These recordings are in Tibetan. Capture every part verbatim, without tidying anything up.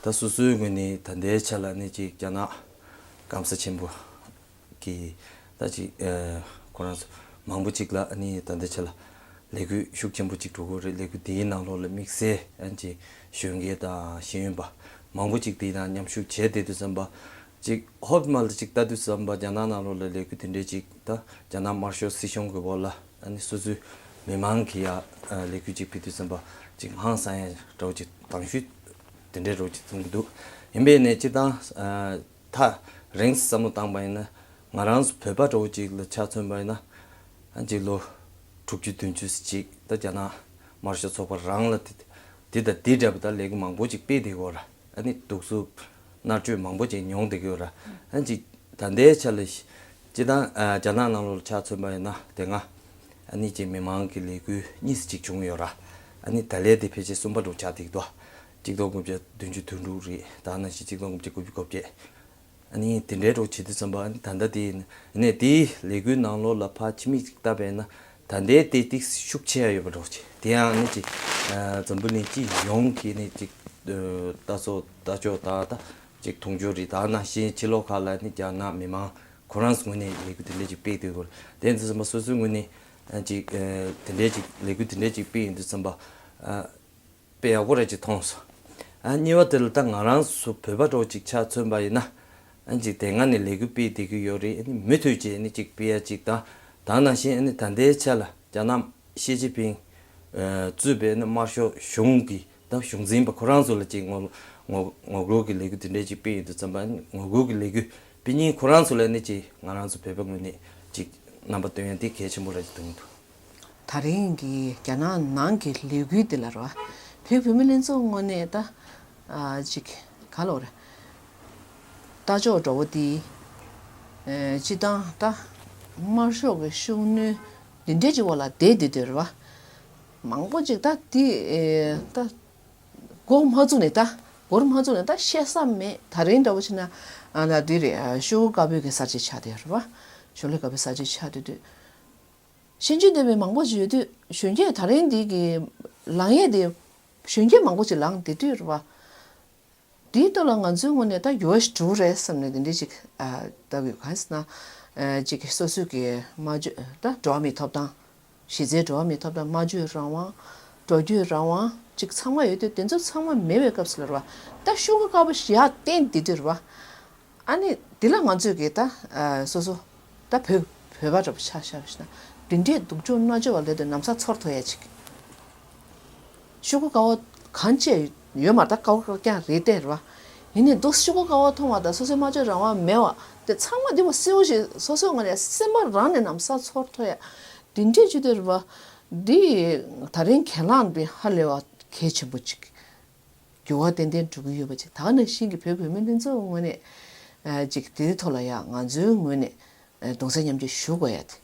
ད་སོ་སོའི་ངོས་ནས་ད་ལྟའི་ཆ་ལ་ནི་ཅིག་རྒྱ་ནག་སྐམ་ས་ཆེན་པོ་གི་ད་ཅིག་ཨ་ཁོ་རང་ཚོ་མང་པོ་ཅིག་ལ་ནི་ད་ལྟའི་ཆ་ལ་ལས་འགུལ་ཤུགས་ཆེན་པོ་ཅིག་འགྲོ་གི་རེད། ལས་འགུལ་དེའི་ནང་ལོགས་ལ་དམིགས་བསལ་ཨ་ཅིག་གཞོན་སྐྱེས་དང་ཤེས་ཡོན་པ་མང་པོ་ཅིག་དེའི་ནང་མཉམ་ཞུགས་བྱས་བསྡད་དུས་ཙམ་པ། ཅིག་ཧོབ་མ་ལ་ཅིག་ལྟ་དུས་ཙམ་པ་རྒྱ་ནག་ནང་ལོགས་ལ་ལས་འགུལ་དེ་འདྲའི་ཅིག་ད་རྒྱ་ནག་དམར་ཤོག་སྲིད་གཞུང་གི་འོག་ལ་ཨ་ནི་སོ་སོའི་མི་མང་གི་ཡ་ཨ་ལས་འགུལ་ཅིག་སྤེལ་དུས་ཙམ་པ་ཅིག་ཧང་སང་ཡ་འདྲ་བོ་ཅིག་དང་ཤོས་དེ་འདྲའི་འདྲ་བོ་ཅིག་མཐོང་གི་འདུག་ཡིན་པས་ནས་སྤྱིར་བཏང་ཨ་ཐག་རིང་བསམ་བློ་བཏང་པ་ཡིན་ན་ང་རང་ཚོ་བོད་པ་འདྲ་བོ་ཅིག་ལ་ཆ་མཚོན་པ་ཡིན་ན་ཨ་ཅིག་ལོ་དྲུག་ཅུ་བདུན་ཅུ་ཅིག་ད་རྒྱ་ནག་དམར་ཤོག་ཚོགས་པ་རང་ལ་དེ་དེ་དང་དེ་འདྲ་བ་ད་ལས་འགུལ་མང་པོ་ཅིག་སྤེལ་བསྡད་ཡོད་ར། ཨ་ནི་སྡུག་རྩུབ་མནར་གཅོད་མང་པོ་ཅིག་མྱོང་བསྡད་ཀྱི་ཡོད་ར། ཨ་ཅིག་ད་ལྟའི་ཆ་ལ་སྤྱིར་བཏང་ཨ་རྒྱ་ནག་ནང་ལོགས་ལ་ཆ་མཚོན་པ་ཡིན་ན་དེ་སྔ་ཨ་ནི་ཅིག་མི་མང་གི་ལས་འགུལ་གཉིས་ཅིག་བྱུང་ཡོད་ར། ཨ་ནི་ད་ལན་དེ་ཕལ་ཆེར་གསུམ་པ་འདྲ་བོ་ཆགས་བསྡད་ཀྱི་འདུག་གཅིག་སྟོང་དགུ་བརྒྱ་བདུན་ཅུ་དོན་དྲུག་རེད། ད་ནང་བཞིན་གཅིག་སྟོང་དགུ་བརྒྱ་དགུ་བཅུ་གོ་བརྒྱད། ཨ་ནི་དེ་འདྲའི་འདྲ་བོ་བྱེད་དུས་ཙམ་པ་ཨ་ནི་ད་ལྟ་དེ་ཡིན་ནས་དེའི་ལས་འགུལ་ནང་ལོགས་ལ་ཕར་ཕྱི་མིག་ཅིག་བལྟས་པས་ན་ད་ལྟའི་དེ་ཏིག་ཤུགས་ཆེ་ཡ་ཡོད་པ་འདྲ་བོ་ཅིག་དེ་ཡང་ཨ་ནི་ཅིག་ཨ་འཛམ་བུ་གླིང་སྤྱི་ཡོངས་ཀྱི་ནི་ཅིག་ཨ་ལྟ་ཚོགས་ལྟ་ཕྱོགས་དང་ད་ཅིག་མཐོང་ཕྱོགས་རེད། ད་ནང་བཞིན་ཕྱི་ལོགས་ཁག་ལ་ནི་རྒྱ་ནག་མི་མང་ཁོ་རང་ཚོའི་ངོས་ནས་ལས་འགུལ་དེ་འདྲ་ཅིག་སྤེལ་བསྡད་ཡོད་རེད། དེ་ཡིན་དུས་ཙམ་པ་སོ་སོའི་ངོས་ནས་ཨ་ཅིག་ཨ་དེ་འདྲའི་ཅིག་ལས་འགུལ་དེ་འདྲའི་ཅིག་སྤེལ་ཡོང་དུས་ཙམ་པ་ཨ། དཔེ་ཡག་པོ་རེད་ཅེས་མཐོང་སོང་། ཨ་གཉིས་པ་དེ་ལ་ད་ང་རང་ཚོ་བོད་པ་འདྲ་བོ་ཅིག་ཆ་མཚོན་པ་ཡིན་ན། ཨ་ཅིག་དེ་སྔ་ནས་ལས་འགུལ་སྤེལ་བསྡད་ཀྱི་ཡོད་རེད། ཨ་ནི་མུ་མཐུད་བྱས་ཨ་ནི་ཅིག་སྤེལ་ཡ་ཅིག་དང་། ད་ནང་བཞིན་ཨ་ནི་ད་ལྟའི་ཆ་ལ་རྒྱ་ནག་ཞི་ཅིན་ཕིང་ཨ་གཙོས་པའི་ཨ་ནི་དམར་ཤོག་གཞུང་གི་ད་གཞུང་འཛིན་པ་ཁོ་རང་ཚོ་ལ་ཅིག་ངོ་ངོ་ངོ་རྒོལ་གྱི་ལས་འགུལ་དེ་འདྲས་ཅིག་སྤེལ་ཡོང་དུས་ཙམ་པ་ཨ་ནི་ངོ་རྒོལ་གྱི་ལས་འགུལ་སྤེལ་མཁན་ཁོ་རང་ཚོ་ལ་ཨ་ནི་ཅིག་ང་རང་ཚོ་བོད་པའི་ངོས་ནས་ཅིག་རྣམ་པ་སྟོན་ཡ་དེ་གལ་ཆེན་པོ་རེད་ཅེས་མཐོང་གི་འདུག་ད་རིང་གི་རྒྱ་ནག་ནང་གི་ལས་འགུལ་འདི་ལ་རེད་བ། བོད་བུད་མེད་ལྷན་ཚོགས་ངོས་ནས་ད་ཨ་ཅིག་ག་ལོ་རེད། ལྟ་ཕྱོགས་འདྲ་བོ་འདི་ཨེ་སྤྱིར་བཏང་ད་དམར་ཤོག་གི་ཤུགས་སྣོན་འདི་འདྲས་ཀྱི་འོག་ལ་བསྡད་བསྡད་དུས་རེད་བ། མང་པོ་ཅིག་ད་འདི་ཨེ་ད་འགོ་མ་བཙུགས་ནས་ད་འགོར་མ་བཙུགས་ནས་ད་བཤད་ས་མེད། ད་རིང་འདྲ་བོ་བྱས་ན་ཨ་ལ་འདི་རེད། ཨ་ཤོག་བུ་དཀར་པོའི་གི་གསར་བརྗེ་ཆགས་བསྡད་རེད་བ། ཤོག་ལེ་དཀར་པོའི་གསར་བརྗེ་ཆགས་བསྡད་དུས། ཤེས་འཇོན་ལྡན་པའི་མང་པོ་ཞིག་ཡོད་དུས་གཞོན་སྐྱེས་ད་རིང་འདི་གི་ལངས་ཡས་དེ་གཞོན་སྐྱེས་མང་པོ་ཞིག་ལངས་བསྡད་དུས་རེད་བ། འདིའི་ཐོག་ལ་ང་ཚོའི་ངོས་ནས་ད་འགྱུར་བ་ཞིག་འགྲོ་གི་རེད་བསམ་ནས་དེ་འདྲའི་ཅིག་ཨ་ལྟ་གི་ཡོད། གང་ཡིན་ཟེར་ན་ཨ་ཅིག་སོ་སོའི་གི་སྨྲ་བརྗོད་ད་འགྲོ་བ་མིའི་ཐོབ་ཐང་། གཞི་རྩའི་འགྲོ་བ་མིའི་ཐོབ་ཐང་། སྨྲ་བརྗོད་རང་དབང་། འགྲོ་སྐྱོད་རང་དབང་ཅིག་ཚང་མ་ཡོད་དུས་དེ་ཚོ་ཚང་མ་མེད་པའི་སྐབས་སུ་ལ་རེད་བ། ད་ཤོག་གུ་དཀར་པོ་ཞིག་ཡར་བསྟན་བསྡད་དུས་རེད་བ། ཨ་ནི་འདི་ལ་ང་ཚོས་ཀྱི་ད་ཨ་སོ་སོ་ད་བོད་བོད་པ་འདྲ་པོ་ཆ་བཞག་པ་ཞིག་ན་འདི་འདྲས་སྡུག་སྦྱོང་མནར་གཅོད་པ་ལས་དེ་ན་བཟའ་ཚོར་ཐུབ་ཡ་ཅིག་ཤོག་གུ་དཀར་པོ་གང་བྱས་ཡོད་མ་རེད། ད་དཀར་པོ་དཀར་རྐྱང་རེད་དེ་རེད་བ། ཡིན་ནའི་འདུག་ཤོག་གུ་དཀར་པོ་མཐོང་བ་དང་སོ་སོའི་སྨྲ་བརྗོད་རང་དབང་མེད་པ་དེ་ཚང་མ་འདི་མོ་གསལ་པོ་ཞིག་སོ་སོའི་ངོས་ནས་སེམས་པ་རང་ནས་ན་བཟའ་ཚོར་ཐུབ་ཡ་འདི་འདྲས་བྱེད་དུས་རེད་བ། འདི་ད་རིང་གྱེན་ལངས་འདི་ཧ་ལས་པ་གལ་ཆེན་པོ་ཅིག་འགྱུར་བ་ཏན་ཏན་འགྲོ་གི་ཡོད་པ་ཅིག་ད་ག་ནང་བཞིན་གྱི་བོད་བུད་མེད་ལྷན་ཚོགས་ངོས་ནས་ཨ་ཅིག་དེའི་ཐོག་ལ་ཡང་ང་ཚོའི་ངོས་ནས་ཨ་གདུང་སེམས་མཉམ་སྐྱེད་ཞུ་དགོས་ཡ་དེ་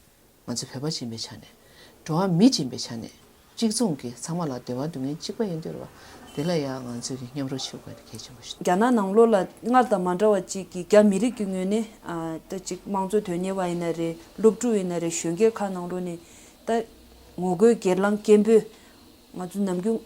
ང་ཚོ་བོད་པ་ཡིན་པའི་ཆ་ནས་འགྲོ་བ་མི་ཡིན་པའི་ཆ་ནས་གཅིག་མཚུངས་ཀྱི་ཚང་མ་ལ་བདེ་བ་སྡུག་བསྔལ་གཅིག་པ་ཡིན་དུས་རེད་བ། དེ་ལ་ཡང་ང་ཚོས་ཀྱི་མཉམ་རུབ་ཞུ་དགོས་ཡ་དེ་གལ་ཆེན་པོ་ཞིག་རྒྱ་ནག་ནང་ལོགས་ལ་སྔར་དང་མ་འདྲ་བ་ཅིག་གི་རྒྱ་མི་རིགས་ཀྱི་ངོས་ནས་ཨ་ད་ཅིག་དམངས་གཙོ་དོན་གཉེར་བ་ཡིན་ན་རེད། སློབ་ཕྲུག་ཡིན་ན་རེད། གཞོན་སྐྱེས་ཁག་ནང་ལོགས་ནས་ད་ངོ་རྒོལ་སྒེར་ལངས་སྐད་འབོད། ང་ཚོ་ནམ་རྒྱུན་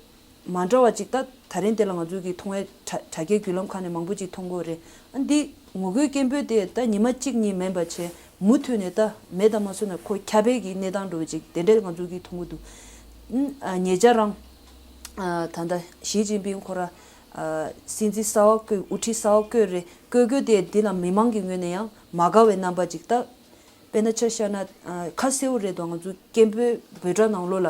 མ་འདྲ་བ་ཅིག་ད་ད་རིང་དེ་ལ་ང་ཚོ་གི་མཐོང་བའི་དྲ་དྲ་རྒྱའི་བརྒྱུད་ལམ་ཁག་ནས་མང་པོ་ཅིག་མཐོང་གི་ཡོད་རེད། ཨ་འདི་ངོ་རྒོལ་སྐད་འབོད་དེ་ད་ཉི་མ་གཅིག་གཉིས་མིན་པ་བྱས་མུ་མཐུད་ནས་ད་མེད་དང་མ་སོན་ན་ཁོ་ཁྱབ་སྤེལ་གྱི་གནས་སྟངས་འགྲོ་བ་ཅིག་དེ་འདྲས་ང་ཚོ་གི་མཐོང་གི་འདུག་ཨ་ཉེ་ཆར་རང་ཨ་ད་ལྟ་ཞི་ཅིན་ཕིང་ཁོ་ར་ཨ་སྲིད་འཛིན་གསར་པ་བསྐོས། དབུ་ཁྲིད་གསར་པ་བསྐོས་རེད། བསྐོས་བསྐོས་དེ་འདི་ལ་མི་མང་གི་ངོས་ནས་ཡང་མ་དགའ་བའི་རྣམ་པ་ཅིག་ད། དཔེར་ན་ཆ་བཞག་ན་ཨ་ཁ་གསལ་པོ་རེད་དོ། ང་ཚོ་སྐད་འབོད་འབོད་སྒྲ་ནང་ལོགས་ལ་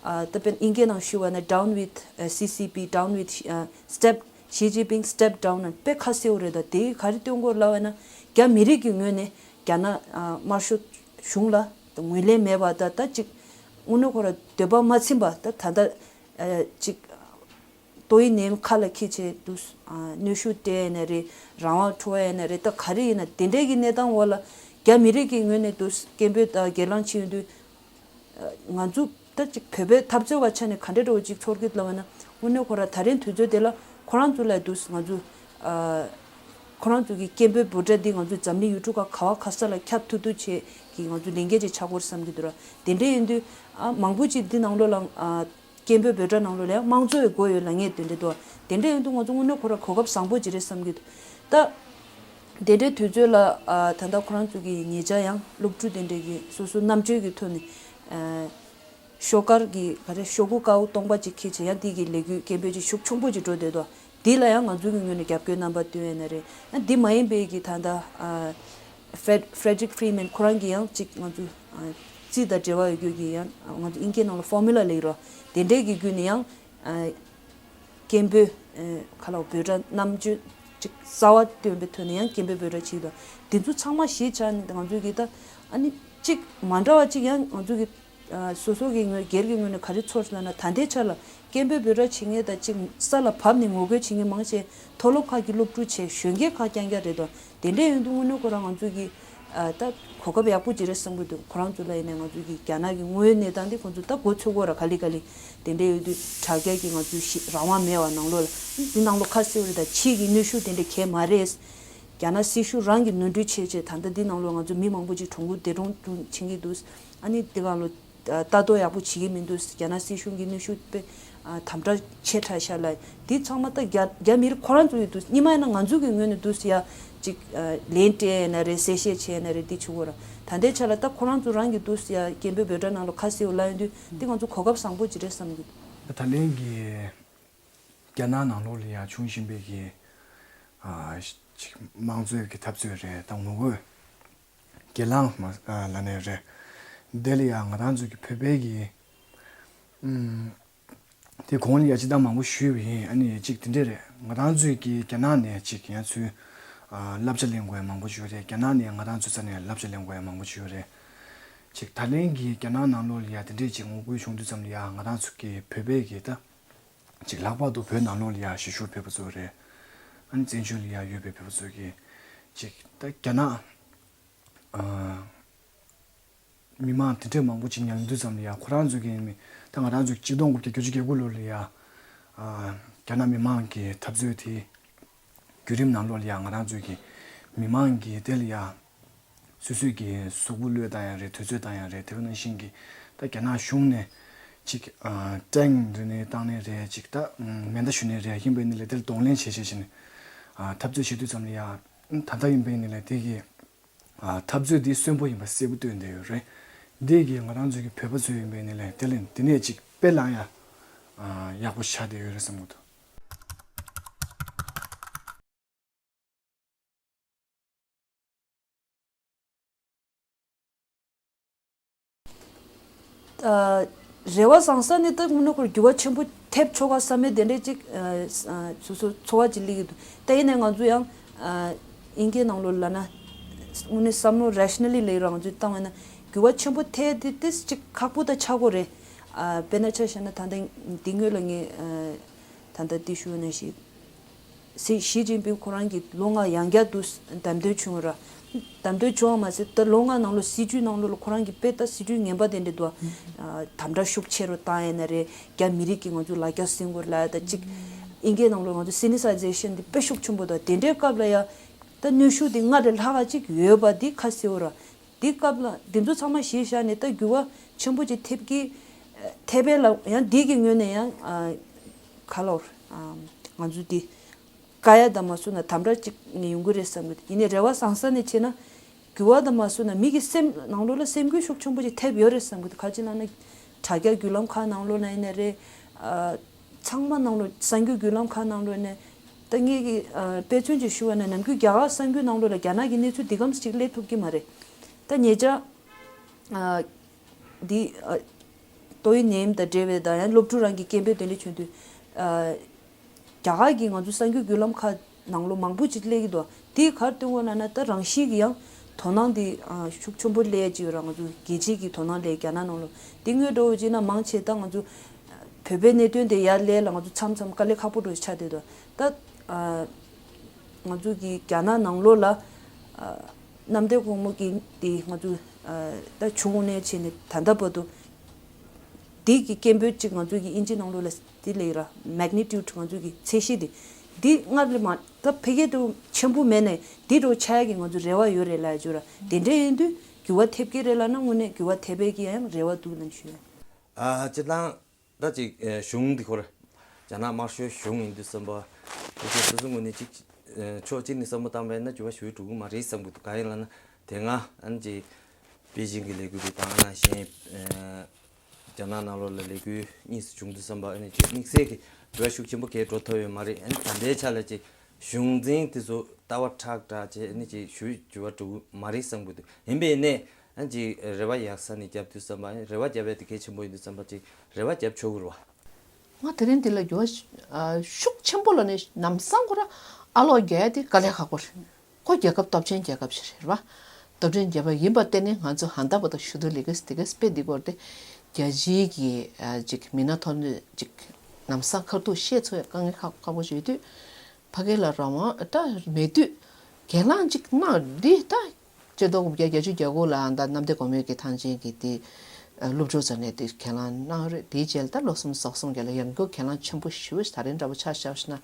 ཨ་ད་དཔེར་ན་དབྱིན་སྐད་ནང་ཞུ་བ་ན་down with ཨ་C C P, down with ཨ་step Xi Jinping, step down ཨ་དཔེ་ཁ་གསལ་པོ་རེད་དོ། དེ་ག་རེ་སྟོན་གྱི་ཡོད་ལབ་པ་ན་རྒྱ་མི་རིགས་ཀྱི་ངོས་ནས་རྒྱ་ནག་ཨ་དམར་ཤོག་གཞུང་ལ་ད་ངོས་ལེན་མེད་པ་ད་ད་ཅིག་དངོས་གནས་ཁོ་ར་འདོད་པ་མ་ཚིམ་པ་ད་ད་ལྟ་ཨ་ཅིག་ཏོག་དབྱིབས་ནད་ཡམས་ཁ་ལ་འཁྱེར་བྱས་འདུག་ཨ་གནོན་ཤུགས་སྤྲད་ཡ་ཡིན་ན་རེད། རང་དབང་འཕྲོག་ཡ་ཡིན་ན་རེད། ད་ག་རེ་ཡིན་ན་དེ་འདྲའི་གི་གནས་སྟངས་འོག་ལ་རྒྱ་མི་རིགས་ཀྱི་ངོས་ནས་འདུག་སྐད་འབོད་དང་སྒེར་ལངས་བྱེད་ཡོང་དུས་ཨ་ང་ཚོ་ད་ཅིག་བོད་པའི་འཐབ་རྩོད་པ་ཆ་ནས་ག་འདྲ་འདྲ་བོ་ཅིག་ཚོར་གི་ལབ་པ་ན་དངོས་གནས་ཁོ་ར་ད་རིང་དུས་ཚོད་དེ་ལ་ཁོ་རང་ཚོ་ལ་འདུག་ང་ཚོ་ཨ་ཁོ་རང་ཚོ་གི་སྐད་འབོད་འབོད་སྒྲ་འདི་ང་ཚོ་འཛམ་གླིང་ཡུལ་གྲུ་ཁག་ག་བ་ག་ས་ལ་ཁྱབ་ཐུབ་ཐུབ་བྱེད་ཀྱི་ང་ཚོ་ལས་འགན་ཅིག་ཆགས་ཀྱི་ཡོད་རེད་བསམ་གྱི་འདུག་ར། དེ་འདྲ་ཡིན་དུས་ཨ་མང་པོ་ཅིག་འདི་ནང་ལོགས་ལ་ཨ། སྐད་འབོད་འབོད་སྒྲ་ནང་ལོགས་ལ་ཡང་དམངས་གཙོའི་སྒོ་ཡོད་ལབ་མཁན་དེ་འདྲ་འདུག་དེ་འདྲ་ཡིན་དུས་ང་ཚོ་དངོས་གནས་ཁོ་རང་གོ་སྐབས་བཟང་པོ་ཅིག་རེད་བསམ་གྱི་འདུག་ད་དེ་འདྲའི་དུས་ཚོད་ལ་ཨ་ད་ལྟ་ཁོ་རང་ཚོ་གི་ཉེ་ཆར་ཡང་སློབ་ཕྲུག་དེ་འདྲས་ཀྱིས་སོ་སོ་རྣམ་དཔྱོད་ཀྱི་ཐོག་ནས་ཨ་ཤོག་དཀར་གྱི་ག་རེ་ཤོག་གུ་དཀར་པོ་སྟོང་པ་ཅིག་འཁྱེར་བྱས་ཡང་དེ་གི་ལས་འགུལ་སྐད་འབོད་ཅིག་ཤུགས་ཆེན་པོ་ཅིག་འགྲོ་བསྡད་འདུག་འདི་ལ་ཡང་ང་ཚོ་གི་ངོས་ནས་རྒྱབ་སྐྱོར་རྣམ་པ་སྟོན་ཡས་ན་རེད། ཨ་འདི་མ་ཡིན་པའི་གི་ད་ལྟ་ཨ་ཧྥེ་ཧྥེ་ཌི་རིག་ཧྥི་རི་མན་ཁོ་རང་གི་ཡང་ཅིག་ང་ཚོ་ཨ་རྩིས་དང་འབྲེལ་བ་ཡོད་རྒྱུ་གི་ཡང་ང་ཚོ་དབྱིན་སྐད་ནང་ལ་ཕོར་མུ་ལ་ལབ་ཀྱི་རེད། དེ་འདྲའི་གི་བརྒྱུད་ནས་ཡང་ཨ་སྐད་འབོད་ཨ་ག་ལ་འབོད་སྒྲ་རྣམ་དཔྱོད་ཅིག་རྩ་བ་སྟོན་པའི་ཐོག་ནས་ཡང་སྐད་འབོད་འབོད་སྒྲ་བྱེད་དང་འདི་ཚོ་ཚང་མ་གཞི་ཆགས་ནས་ང་ཚོ་གི་ད་ཨ་ནི་ཅིག་མ་འདྲ་བ་ཅིག་ཡང་ང་ཚོ་གི་ཨ་སོ་སོ་གི་ངོས་སྒེར་གྱི་ངོས་ནས་ག་རེ་ཚོར་སོང་ལབ་ན། ད་ལྟའི་ཆ་ལ་སྐད་འབོད་འབོད་སྒྲ་བྱེད་མཁན་དང་ཅིག་ས་ལ་བབས་ནས་ངོ་རྒོལ་བྱེད་མཁན་མང་ཆེ་མཐོ་སློབ་ཁག་གི་སློབ་ཕྲུག་བྱས་གཞོན་སྐྱེས་ཁག་རྐྱང་རྐྱང་རེད་དོ། དེ་འདྲ་ཡིན་དུས་དངོས་གནས་ཁོ་རང་ང་ཚོ་གི་ཨ་ད་གོ་སྐབས་ཡག་པོ་ཅིག་རེད་བསམ་གྱི་འདུག་ཁོ་རང་ཚོ་ལ་ཡིན་ནའི་ང་ཚོ་གི་རྒྱ་ནག་གི་དངོས་ཡོད་གནས་སྟངས་དེ་ཁོ་ཚོ་ད་མགོ་ཚོད་ཀྱི་ཡོད་ར། ག་ལེ་ག་ལེ་དེ་འདྲ་ཡོད་དུས་དྲ་རྒྱ་གི་ང་ཚོའི་ཞི་རང་དབང་མེད་པ་ནང་ལོགས་ལ་འདི་ནང་ལོགས་ཁ་གསལ་པོ་རེད། ད་ཕྱིའི་གི་གནོན་ཤུགས་དེ་འདྲ་གང་ཡང་མ་རེད། རྒྱ་ནག་སྲིད་གཞུང་རང་གིས་ནོར་འཁྲུལ་བྱས་བྱས་ད་ལྟ་འདི་ནང་ལོགས་ང་ཚོ་མི་མང་པོ་ཅིག་གྲོངས་ཀྱི་འདས་གྲོངས་གྲོངས་ཕྱིན་གྱི་འདུག་ཨ་ནི་འདི་ག་ལོ་ལྟ་རྟོག་ཡག་པོ་བྱེད་ཀྱི་མི་འདུག་རྒྱ་ནག་སྲིད་གཞུང་གིས་གནོན་ཤུགས་དཔེ་དམ་དྲག་ཆེ་དྲགས་ཤག་ལབ། འདི་ཚང་མ་ད་རྒྱ་རྒྱ་མི་རིགས་ཁོ་རང་ཚོ་ཡི་འདུག་སྔོན་མ་ཡིན་ན་ང་ཚོ་གི་ངོས་ནས་འདུག་ཡ་ཅིག་ལན་སྤྲད་ཡ་ན་རེད། གསལ་བཤད་བྱས་ཡ་ན་རེད། འདི་བྱེད་དགོས་ར། ད་ལྟའི་ཆ་ལ་ད་ཁོ་རང་ཚོ་རང་གི་འདུག་ཡ་སྐད་འབོད་འབོད་སྒྲ་ནང་ལ་ཁ་གསལ་པོ་ལབ་ཡོང་དུས་འདི་ང་ཚོ་གོ་སྐབས་བཟང་པོ་ཅིག་རེད་བསམ་གྱི་འདུག་ད་ལན་གྱི་རྒྱ་ནག་ནང་ལོགས་ལ་ཡ་བྱུང་བཞིན་པའི་གི་ཨ་ཅིག་དམངས་གཙོའི་གི་འཐབ་རྩོད་རེད། ད་ངོ་རྒོལ་སྒེར་ལངས་མ་ཨ་ལབ་ནའི་རེད། དེ་ལ་ཡ་ང་རང་ཚོ་གི་བོད་པའི་གི་ཨུམ་དེ་གོང་ལ་ཡ་ཅི་ད་མང་པོ་ཞུས་པ་ཡིན། ཨ་ནི་ཅིག་དེ་འདྲས་རེད། ང་རང་ཚོའི་གི་རྒྱ་ནག་ནས་ཅིག་ཡ་ཚུར་ཨ་བསླབ་བྱ་ལེན་དགོས་ཡ་མང་པོ་ཞིག་ཡོད་རེད། རྒྱ་ནག་ནས་ང་རང་ཚོའི་རྩ་ནས་བསླབ་བྱ་ལེན་དགོས་ཡ་མང་པོ་ཞིག་ཡོད་རེད། ཅིག་ད་ལན་གྱི་རྒྱ་ནག་ནང་ལོགས་ལ་ཡ་དེ་འདྲས་ཅིག་ངོ་རྒོལ་བྱུང་དུས་ཙམ་ལ་ཡ་ང་རང་ཚོ་གི་བོད་པའི་གི་ད་ཅིག་ལྷག་པར་དུ་བོད་ནང་ལོགས་ལ་ཡ་གཞིས་བཞུགས་བོད་པ་ཚོ་རེད། ཨ་ནི་བཙན་བྱོལ་ལ་ཡ་ཡོད་པའི་བོད་པ་ཚོ་གི་ཅིག་ད་རྒྱ་ནག་ཨ་མི་མང་དེ་འདྲས་མང་པོ་ཅིག་ཉར་དུས་ཙམ་ལ་ཡ་ཁོ་རང་ཚོ་གི་མི་ད་ང་རང་ཚོ་གཅིག་སྟོང་དགུ་བརྒྱ་བརྒྱད་ཅུ་གྱ་དགུ་ལོ་ལ་ཡ་ཨ་རྒྱ་ནག་མི་མང་གི་འཐབ་རྩོད་དེ་བརྒྱུད་རིམ་ནང་ལོགས་ལ་ཡ་ང་རང་ཚོ་གི་མི་མང་གི་དེ་ལ་ཡ་སོ་སོའི་གི་གཟུགས་པོ་བློས་བཏང་ཡ་རེད། དུས་ཚོད་བཏང་ཡ་རེད། དེ་བས་ནང་བཞིན་གི་ད་རྒྱ་ནག་གཞུང་ནས་ཅིག་ཨ་ཀྲེང་རེ་ནས་བཏང་ནས་རེད། ཅིག་ད་མེ་མདའ་གཞུ་ནས་རེད། ཡིན་པའི་ནི་ལས་དེར་གདོང་ལེན་བྱེད་བྱེད་བྱེད་ནས་ཨ་འཐབ་རྩོད་བྱེད་དུས་ཙམ་ལ་ཡ་ད་ལྟ་ཡིན་པའི་ནི་ལས་དེ་གི་ཨ་འཐབ་རྩོད་འདི་གསོན་པོ་ཡིན་པ་གསལ་པོ་སྟོན་བསྡད་ཡོད་རེད། འདི་གི་ང་རང་ཚོའི་གི་བོད་པ་ཚོ་ཡིན་པའི་ནི་ལས་དེ་ལས་འདི་ནས་ཅིག་དཔེ་བླངས་ཡ་ཨ་ཡག་པོ་ཆགས་བསྡད་ཡོད་རེད་བསམ་གི་འདུག་ཨ་རེ་བ་བཟང་ས་ནི་ད་དངོས་གནས་ཁོར་འགྱུར་བ་ཆེན་པོ་ཐེབས་ཆོག་ག་བསམ་མེད་དེ་འདྲས་ཅིག་ཨ་ཨ་སོ་སོ་ཚོར་བ་ཅིག་སླེབས་ཀྱི་འདུག་ད་ཡིན་ནའི་ང་ཚོ་ཡང་ཨ་དབྱིན་སྐད་ནང་ལོགས་ལབ་ན་དངོས་གནས་བསམ་བློ་རེ་ཤི་ན་ལི་ལབ་ཀྱི་རེད། ང་ཚོས་བཏང་བ་ན་འགྱུར་བ་ཆེན་པོ་ཐེབས་དེ་ཏིས་ཅིག་ཁག་པོ་ད་ཆགས་ཀྱི་རེད། ཨ་དཔེར་ན་ཆ་བཞག་ན་ད་ལྟ་འདི་སྔོན་ལ་ངས་ཨ་ད་ལྟ་འདི་ཞུས་ནང་བཞིན། སྲིད་ཞི་ཅིན་ཕིང་ཁོ་རང་གིས་ལོ་ལྔ་ཡང་བསྐྱར་དུ་བདམས་ཐོན་བྱུང་ར། བདམས་ཐོན་བྱུང་བ་མ་ཟད་ད་ལོ་ལྔ་ནང་ལོ་སྲིད་བྱུས་ནང་ལོ་ལ་ཁོ་རང་གིས་དཔེ་ད་སྲིད་བྱུས་ངན་པ་དེ་འདྲ་འདུག་ཨ། དམ་དྲག་ཤུགས་ཆེ་རུ་བཏང་ཡིན་ན་རེད། རྒྱ་མི་རིགས་ཀྱི་ང་ཚོ་ལ་རྒྱ་སེང་གོ་ལ་ད་ཅིག་དབྱིན་སྐད་ནང་ལོ་ང་ཚོ་སི་ནི་ས་ཛེ་ཤན་དེ་དཔེ་ཤུགས་ཆེན་པོ་དང་དེ་འདྲའི་སྐབས་ལ་ཡ་ད་གནོན་ཤུགས་དེ་སྔར་ལས་ལྷག་ག་ཅིག་ཡོད་པ་དེ་ཁ་གསལ་བོ་ར། དེ་སྐབས་ལ་དེ་ཚོ་ཚང་མ་གཞི་བཞག་ནས་ད་འགྱུར་བ་ཆེན་པོ་ཅིག་ཐེབས་ཀྱི་ཐེབས་པས་ལ་ཡང་དེ་གི་ངོས་ནས་ཡང་ཨ་ག་ལོར་ཨ་ང་ཚོ་དེ། བཀག་ཡ་དང་མ་སོང་ན་དམ་དྲག་ཅིག་ནས་ཡོང་གི་རེད་བསམ་གི་འདུག་ཡིན་ནའི་རེ་བ་བཟང་ས་ནས་བྱས་ན་འགྱུར་བ་དང་མ་སོང་ན་མི་གི་སེམས་ནང་ལོགས་ལ་སེམས་འགུལ་ཤུགས་ཆེན་པོ་ཅིག་ཐེབས་ཡོད་རེད་བསམ་གི་འདུག་ག་ཅི་ལབ་ན་དྲ་རྒྱ་བརྒྱུད་ལམ་ཁག་ནང་ལོགས་ན་ཡིན་ན་རེད། ཨ་ཚང་མ་ནང་ལོགས་གསར་འགྱུར་བརྒྱུད་ལམ་ཁག་ནང་ལོགས་ནས་ད་ངེད་ཀྱི་ཨ་དཔེ་མཚོན་ཅིག་ཞུ་བ་ན་ནམ་རྒྱུན་རྒྱ་གར་གསར་འགྱུར་ནང་ལོགས་ལ་རྒྱ་ནག་གི་གནས་ཚུལ་འདི་གམ་ཅིག་སླེབས་ཐུབ་ཀྱི་མ་རེད། ད་ཉེ་ཆར་ཨ་འདི་ཨ་ཏོག་དབྱིབས་ནད་ཡམས་དང་འབྲེལ་བའི་དང་ཡང་སློབ་ཕྲུག་རང་གི་སྐད་འབོད་དེ་འདྲ་བྱུང་དུས་ཨ། རྒྱ་གར་གྱི་ང་ཚོ་གསར་འགྱུར་བརྒྱུད་ལམ་ཁག་ནང་ལོ་མང་པོ་ཅིག་སླེབས་ཀྱི་འདུག་དེ་ག་རེ་སྟོན་གོ་ལབ་ན་ད་རང་བཞིན་གྱི་ཡང་དོ་སྣང་དེ་ཨ་ཤུགས་ཆེན་པོ་སླེབས་ཡ་ཅིག་ཡོད་ར། ང་ཚོ་རྒྱལ་སྤྱིའི་གི་དོ་སྣང་སླེབས་རྒྱ་ནག་ནང་ལོ་དེ་སྔོན་འགྲོ་བོ་ཅིག་ན་མང་ཆེ་ད་ང་ཚོ་བོད་པའི་གནད་དོན་དེ་ཡར་སླེབས་ལ་ང་ཚོ་མཚམས་མཚམས་དཀའ་ལས་ཁག་པོ་འགྲོ་ཆགས་བསྡད་འདུག་ད་ཨ་ང་ཚོ་གི་རྒྱ་ནག་ནང་ལོ་ལ་ཨ་གནམ་བདེ་སྒོ་མོ་གི་དེ་ང་ཚོ་ཨ་ད་བྱུང་ནས་བྱས་ནས་ད་ལྟ་བར་དུ། དེ་གི་སྐད་འབོད་ཅིག་ང་ཚོ་གི་ཨིན་ཇི་ནང་ལོགས་ལ་དེ་ལབ་ཀྱི་ར། མེག་ནི་ཊིའུཌ་ང་ཚོ་གི་ཚད་གཞི་དེ། འདི་སྔར་ལས་མ་ད་ཕ་གི་དུ་ཆེན་པོ་མེད་ནས་འདི་འདྲ་ཆགས་ཡ་གི་ང་ཚོ་རེ་བ་ཡོད་རེད་ལབ་ཡ་ཅིག་ཡོད་ར། དེ་འདྲ་ཡིན་དུས་འགྱུར་བ་ཐེབས་ཀྱི་རེད་ལབ་ན་དངོས་གནས་འགྱུར་བ་ཐེབས་པའི་གི་ཡང་རེ་བ་འདུག་ལབ་ཞུ་ཡ། ཨ་སྤྱིར་བཏང་ ད་ཅིག་ཨ་གཞུང་འདི་ཁོ་ར་རྒྱ་ནག་དམར་ཤོག་གཞུང་ཡིན་དུས་ཙམ་པ་ཨ་ཅིག་སོ་སོའི་ངོས་ནས་ཅིག་ཨ་ཕྱོགས་གཅིག་ནས་བསམ་བློ་བཏང་བས་ན་འགྱུར་བ་ཞེ་པོ་འགྲོ་གི་མ་རེད་བསམ་གི་འདུག་གང་ཡིན་ལབ་ན་དེ་སྔ་ཨ་ནི་ཅིག་པེ་ཅིང་གི་ལས་འགུལ་དེ་དང་ནང་བཞིན་ཨ་རྒྱ་ནག་ནང་ལོགས་ལ་ལས་འགུལ་གཉིས་སུ་བྱུང་དུས་ཙམ་པ་ཨ་ནི་ཅིག་དམིགས་བསལ་གྱི་འགྱུར་བ་ཤུགས་ཆེན་པོ་གས་འགྲོ་ཐུབ་ཡོད་མ་རེད། ཨ་ནི་ད་ལྟའི་ཆ་ལ་ཅིག་གཞུང་འཛིན་དེ་ཚོ་ལྟ་བ་ཁྲག་ཁྲག་བྱས་ཨ་ནི་ཅིག་ཞུ་འགྱུར་བ་འགྲོ་གི་མ་རེད་བསམ་གི་འདུག་ཡིན་པས་ནས་ཨ་ནི་ཅིག་རེ་བ་ཡག་ས་ནས་བརྒྱབ་དུས་ཙམ་པ་ཨ་ནི་རེ་བ་བརྒྱབ་ཡས་དེ་གལ་ཆེན་པོ་ཡིན་དུས་ཙམ་པ་ཅིག་རེ་བ་བརྒྱབ་ཆོག་གི་རེད་བ། ང་དེ་རིང་འདི་ལ་འགྱུར་བ་ཤུགས་ཆེན་པོ་ལ་ནས་ལམ་སང་ཁོ་ར་ཨ་ལོག་རྒྱག་ཡ་དེ་དཀའ་ལས་ཁག་པོ་རེད། ཁོ་རྒྱལ་ཁབ་སྟོབས་ཆེན་རྒྱལ་ཁབ་ཞིག་རེད་བ། སྟོབས་ཆེན་རྒྱལ་ཁབ་ཡིན་པ་བརྟེན་ནས་ང་ཚོ་ཧན་ད་བ་དང་ཞུ་དུ་ལི་གེ་སི་དི་གེ་སི་པེ་འདི་སྐོར་དེ་རྒྱལ་སྤྱིའི་གི་ཅིག་མི་སྣ་ཐོན་ནས་ཅིག་ལམ་སང་ཁ་ཐུག་བཤད་ཚོ་ཡ་དཀའ་ངལ་ཁག་ཁག་པོ་ཞིག་ཡོད་དུས། ཕ་གི་ལ་རང་དབང་ད་མེད་དུས་གྱེན་ལངས་ཅིག་གནང་འདི་ད། ཕྱི་ལོ་དགུ་བརྒྱ་བརྒྱད་ཅུ་གྱ་དགུ་ལ་ད་གནམ་བདེ་སྒོ་མོའི་གི་ཐང་ཆེན་གྱི་དེ་སློབ་ཕྲུག་ཚོ་ནས་དེ་གྱེན་ལངས་གནང་རེད། དེའི་རྗེས་ད་ལོ་གསུམ་ཟོག་གསུམ་རྒྱབ་ལ་ཡང་སྒོ་གྱེན་ལངས་ཆེན་པོ་ཞུ་ད་རིང་འདྲ་པོ་ཆ་བཞག་ན།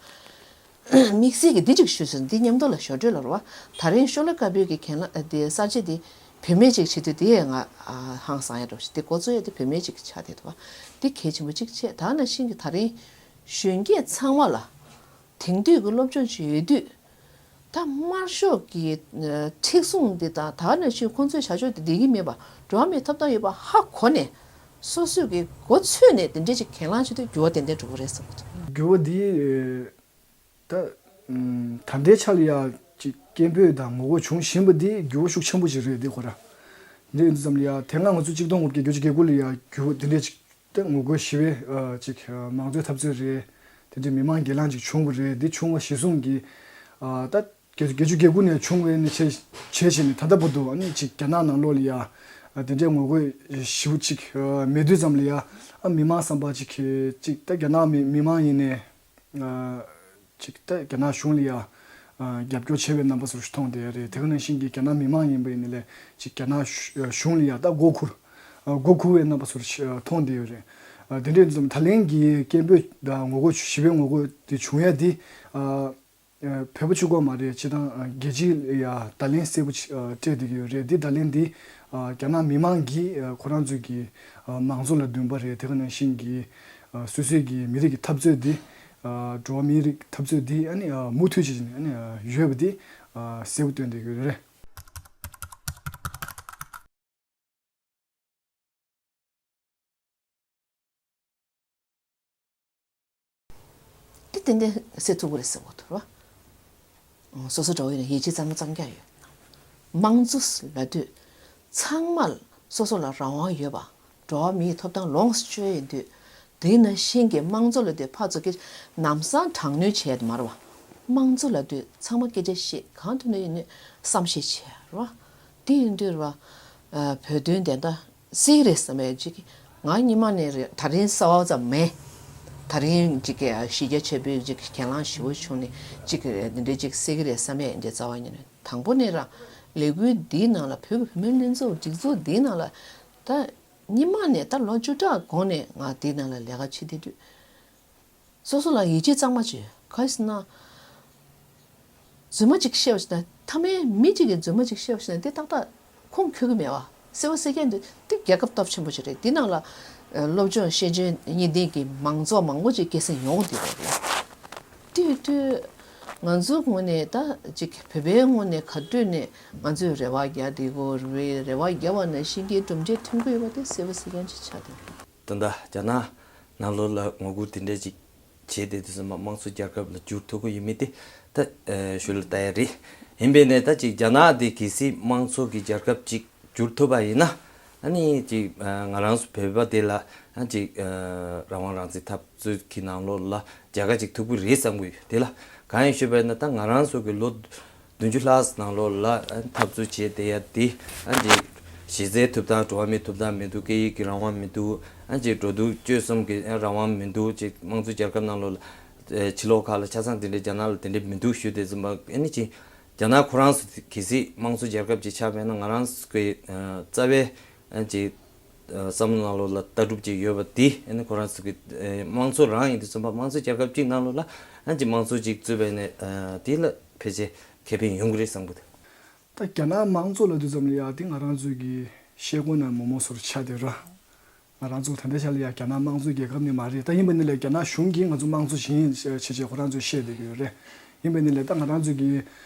དམིགས་བསལ་གྱི་འདི་གཅིག་ཞུས་ཟིན་འདི་མཉམ་དུ་ལ་ཞོར་འཕྲོས་ལ་རུ་བ་ད་རིང་ཤོ་ལོ་ཀ་བོད་ཀྱི་གྱེན་ལངས་དེ་གསར་བརྗེ་དེ་བུད་མེད་ཅིག་བྱེད་དུས་དེ་ཡང་ང་ཧང་སང་ཡ་འདྲ་པོ་ཞིག་དེ་འགོ་གཙོ་ཡ་དེ་བུད་མེད་ཅིག་ཆགས་བསྡད་འདུག་བ། དེ་གལ་ཆེན་པོ་གཅིག་བྱས་ད་ནང་བཞིན་གྱི་ད་རིང་གཞོན་སྐྱེས་ཚང་མ་ལ། དེང་དུས་ཀྱི་སློབ་སྦྱོང་བྱེད་དུས། ད་དམར་ཤོག་གི་མཁྲེགས་བཟུང་འདི་དང་ད་ནང་བཞིན་ཁོང་ཚོའི་བྱ་སྤྱོད་འདི་བསྡད་ཀྱི་མེད་པ་འགྲོ་བ་མིའི་ཐོབ་ཐང་ཡོད་པ་ཧ་གོ་ནས་སོ་སོས་ཀྱི་མགོ་ཚོས་ནས་དེ་འདྲས་ཅིག་གྱེན་ལངས་བྱེད་དུས་འགྱུར་བ་ཏན་ཏན་འགྲོ་གི་རེད་བསམ་གྱི་འདུག་འགྱུར་བ་འདི་ད་ད་ལྟའི་ཆ་ལ་ཡ་ཅིག་སྐད་འབོད་དང་ངོ་རྒོལ་བྱུང་བཞིན་པ་འདི་འགྱུར་བ་ཤུགས་ཆེན་པོ་ཅིག་རེད་འདི་ཁོ་ར། འདི་ཡིན་དུས་ཙམ་ལ་ཡ་དེ་སྔ་ང་ཚོ་གཅིག་སྟོང་དགུ་བརྒྱ་བརྒྱད་ཅུ་གྱ་དགུ་ལ་ཡ་འགྱུར་བ་འདི་འདྲས་ཅིག་ད་ངོ་རྒོལ་ཞི་བའི་ཨ་ཅིག་ཨ་མང་གཙོའི་འཐབ་རྩོད་རེད། དེ་འདྲའི་མི་མང་སྒེར་ལངས་ཅིག་བྱུང་བ་རེད། འདི་བྱུང་བ་གཞི་བཟུང་གི་ཨ་ད་བརྒྱད་ཅུ་གྱ་དགུ་ནས་བྱུང་བའི་ནི་བྱས་བྱས་བྱས་ནས་ད་ལྟ་བར་དུ་ཨ་ནི་ཅིག་རྒྱ་ནག་ནང་ལོགས་ལ་ཡ་ཨ་དེ་འདྲའི་ངོ་རྒོལ་ཞི་བོ་ཅིག་ཨ་མེད་དུས་ཙམ་ལ་ཡ་ཨ་མི་མང་བསམ་པ་ཅིག་ཅིག་ད་རྒྱ་ནག་མི་མི་མང་ཡིན་ནས། ཅིག་ད་རྒྱ་ནག་གཞུང་ལ་ཡ་རྒྱབ་སྐྱོར་བྱེད་པའི་རྣམ་པ་ཚོར་མཐོང་བསྡད་ཡོད་རེད། དེ་ག་ནང་བཞིན་གྱི་རྒྱ་ནག་མི་མང་ཡིན་པ་ཡིན་ནའི་ལས་ཅིག་རྒྱ་ནག་གཞུང་ལ་ཡ་ད་མགོ་འཁོར་མགོ་འཁོར་བའི་རྣམ་པ་ཚོར་མཐོང་བསྡད་ཡོད་རེད། དེ་འདྲའི་འཛོམས་ད་ལན་གྱི་སྐད་འབོད་དང་ངོ་རྒོལ་ཞི་བའི་ངོ་རྒོལ་དེ་བྱུང་ཡ་དེ་བོད་པ་གཅིག་པོ་མ་རེད། སྤྱིར་བཏང་རྒྱལ་སྤྱིའི་ལ་ཡ་ད་ལན་གསལ་པོ་སྤྲད་བསྡད་ཀྱི་ཡོད་རེད། འདི་ད་ལན་འདི་རྒྱ་ནག་མི་མང་གིས་ཁོ་རང་ཚོའི་གི་མང་གཙོ་ལ་འདུན་པ་རེད། དེ་ག་ནང་བཞིན་གྱི་སོ་སོའི་གི་མི་རིགས་ཀྱི་འཐབ་རྩོད་འདི། འགྲོ་བ་མིའི་རིགས་འཐབ་རྩོད་འདི་ཨ་ནི་མུ་མཐུད་བྱས་ནས་ཨ་ནི་ཡོད་པ་འདི་གསལ་པོ་སྟོན་བསྡད་ཀྱི་ཡོད་རེད། འདི་ཏན་ཏན་གསལ་ཐུབ་ཀྱི་རེད་ཟེར་བ་དོར་བ། སོ་སོ་འགྲོ་བ་ཡིན་ན་ཡིད་ཆེས་གཙང་མ་གཙང་རྐྱང་ཡོད། དམངས་གཙོ་ལབ་དུས་ཚང་མ་སོ་སོ་ལ་རང་དབང་ཡོད་པ། འགྲོ་བ་མིའི་ཐོབ་ཐང་ལོངས་སུ་སྤྱོད་ཡིན་དུས། དེ་ནང་བཞིན་གྱི་དམངས་གཙོ་ལབ་དུས་ཕར་ཚུར་གྱི་ལམ་སང་དྲག་གནོན་བྱས་མ་རེད་བ། དམངས་གཙོ་ལབ་དུས་ཚང་མ་སྐད་ཆ་བཤད་གང་ཐུབ་ན་ཡིན་ནའི་བསམ་ཤེས་བྱས་རེད་བ། དེ་ཡིན་དུས་རེད་བ། བོད་དོན་བདེན་མཐའ་གསལ་གྱི་རེད་བསམ་ཡ་ཅིག་ང་སྔོན་མ་ནས་རེད། ད་རིང་གསལ་བ་ཙམ་མེད། ད་རིང་ཅིག་གི་གཞི་རྒྱ་ཆེ་པོའི་ཅིག་གྱེན་ལངས་ཞེ་པོ་བྱུང་ནས་ཅིག་འདི་འདྲའི་ཅིག་གསལ་གྱི་རེད་བསམ་ཡ་འདི་རྩ་བ་ཉིད་ནས་དང་པོ་ནས་རང་ལས་འགུལ་འདིའི་ནང་ལ་བོད་ཀྱི་བུད་མེད་ལྷན་ཚོགས་སྒྲིག་འཛུགས་འདིའི་ནང་ལ་ད། སྔོན་མ་ནས་ད་ལོ་བཅུ་ཕྲག་གོང་ནས་ང་དེའི་ནང་ལ་ལས་ཀ་བྱེད་བསྡད་དུས། སོ་སོ་ལ་ཡིད་ཆེས་གཙང་མ་བྱོས། ག་རེ་ཟེར་ན། རྫུན་མ་ཅིག་བཤད་པ་ཞིག་དང་མཐའ་མའི་མི་གཅིག་གིས་རྫུན་མ་ཅིག་བཤད་པ་ཞིག་ན་དེ་ཏག་ཏག་ཁུངས་འཁྱོལ་གི་མེད་བ། གསལ་བོ་གསལ་རྐྱང་འདུག་དེ་རྒྱལ་ཁབ་སྟོབས་ཆེན་པོ་ཞིག་རེད། དེ་ནང་ལ་སློབ་སྦྱོང་ཤེས་འཇོན་གཉིས་ལྡན་གྱི་མང་ཚོགས་མང་པོ་ཅིག་སྐྱེད་སྲིང་ཡོང་གི་ཡོད་རེད། དེ་ཡོད་དུས་ང་ཚོའི་ངོས་ནས་ད་ཅིག་བོད་པའི་ངོས་ནས་ག་དུས་ནས་ང་ཚོས་རེ་བ་རྒྱག་བསྡད་ཀྱི་ཡོད་རེད། རེ་བ་རྒྱག་པ་ནང་བཞིན་གྱི་གྲུབ་འབྲས་ཐོན་གྱི་ཡོད་པ་དེ་གསལ་བོ་གསལ་རྐྱང་ཅིག་ཆགས་བསྡད་ཡོད། ད་ལྟ་རྒྱ་ནག་ནང་ལོགས་ལ་ངོ་རྒོལ་དེ་འདྲ་ཅིག་བྱས་ཏེ་དུས་ཙམ་པ་དམངས་གཙོ་རྒྱལ་ཁབ་ལ་འགྱུར་ཐུབ་ཀྱི་ཡོད་མེད་དེ་ད་ཨ་ཞུ་ལ་ལྟ་ཡ་རེད། ཡིན་པས་ནས་ད་ཅིག་རྒྱ་ནག་དེ་གལ་སྲིད་དམངས་གཙོ་གི་རྒྱལ་ཁབ་ཅིག་འགྱུར་ཐུབ་པ་ཡིན་ན་ཨ་ནི་ཅིག་ཨ་ང་རང་ཚོ་བོད་པ་དེ་ལ་ཨ་ཅིག་ཨ་རང་དབང་རང་བཙན་འཐབ་རྩོད་ཀྱི་ནང་ལོགས་ལ་རྒྱལ་ཁ་ཅིག་ཐོབ་ཀྱི་རེད་བསམ་གྱི་ཡོད། དེ་ལ་གང་ཡིན་ཞུས་པ་ཡིན་ན་ད་ང་རང་ཚོ་གི་ལོ་བདུན་ཅུ་ལྷག་ནང་ལོགས་ལ་ཨ་འཐབ་རྩོད་བྱས་བསྡད་ཡ་དེ་ཨ་ཅིག་གཞི་རྩའི་ཐོབ་ཐང་འགྲོ་བ་མིའི་ཐོབ་ཐང་མི་འདུག་སྐད་ཡིག་གི་རང་དབང་མི་འདུག་ཨ་ཅིག་འགྲོ་འདུག་སྤྱོད་གསུམ་གྱི་ཨ་རང་དབང་མི་འདུག་ཅིག་དམངས་གཙོ་རྒྱལ་ཁབ་ནང་ལོགས་ལ་ཨ་ཕྱི་ལོགས་ཁག་ལ་ཆ་ཚང་དེ་འདྲའི་རྒྱ་ནག་ལ་དེ་འདྲའི་མི་འདུག་ཞུས་བསྡད་ཙམ་པ་ཨ་ནི་ཅིག་རྒྱ་ནག་ཁོ་རང་ཚོ་གལ་སྲིད་དམངས་གཙོ་རྒྱལ་ཁབ་ཅིག་ཆགས་པ་ཡིན་ན་ང་རང་ཚོ་གི་ཨ་རྩ་བའི་ཨ་ཅིག་ཨ་བསམ་བློ་ནང་ལོགས་ལ་ལྟ་གྲུབ་ཅིག་ཡོད་པ་དེ་ཨ་ནི་ཁོ་རང་ཚོ་གི་ཨ་དམངས་གཙོ་རང་ཡིན་དུས་ཙམ་པ་དམངས་གཙོ་རྒྱལ་ཁབ་ཅིག་ནང་ལོགས་ལ་ཨ་ཅིག་དམངས་གཙོ་ཅིག་གཙོས་པ་ཡིན་ན་ཨ་དེ་ལ་ཕལ་ཆེར་ཁེ་ཕན་ཡོང་གི་རེད་བསམ་གི་འདུག་ད་རྒྱ་ནག་དམངས་གཙོ་ལབ་དུས་ཙམ་ལ་ཡ་དེ་ང་རང་ཚོའི་གི་ཤེལ་སྒོ་ནང་མོག་མོག་བཟོ་འདྲ་ཆགས་བསྡད་ར། ང་རང་ཚོ་ད་ལྟའི་ཆ་ལ་ཡ་རྒྱ་ནག་དམངས་གཙོའི་རྒྱལ་ཁབ་ནི་མ་རེད། ད་ཡིན་པ་ནི་ལས་རྒྱ་ནག་གཞུང་གིས་ང་ཚོ་དམངས་གཙོ་བྱེད་ཡིན་བྱས་བྱས་ཁོ་རང་ཚོས་བཤད་བསྡད་ཀྱི་ཡོད་རེད། ཡིན་པ་ནི་ལས་ད་ང་རང་ཚོ་གི་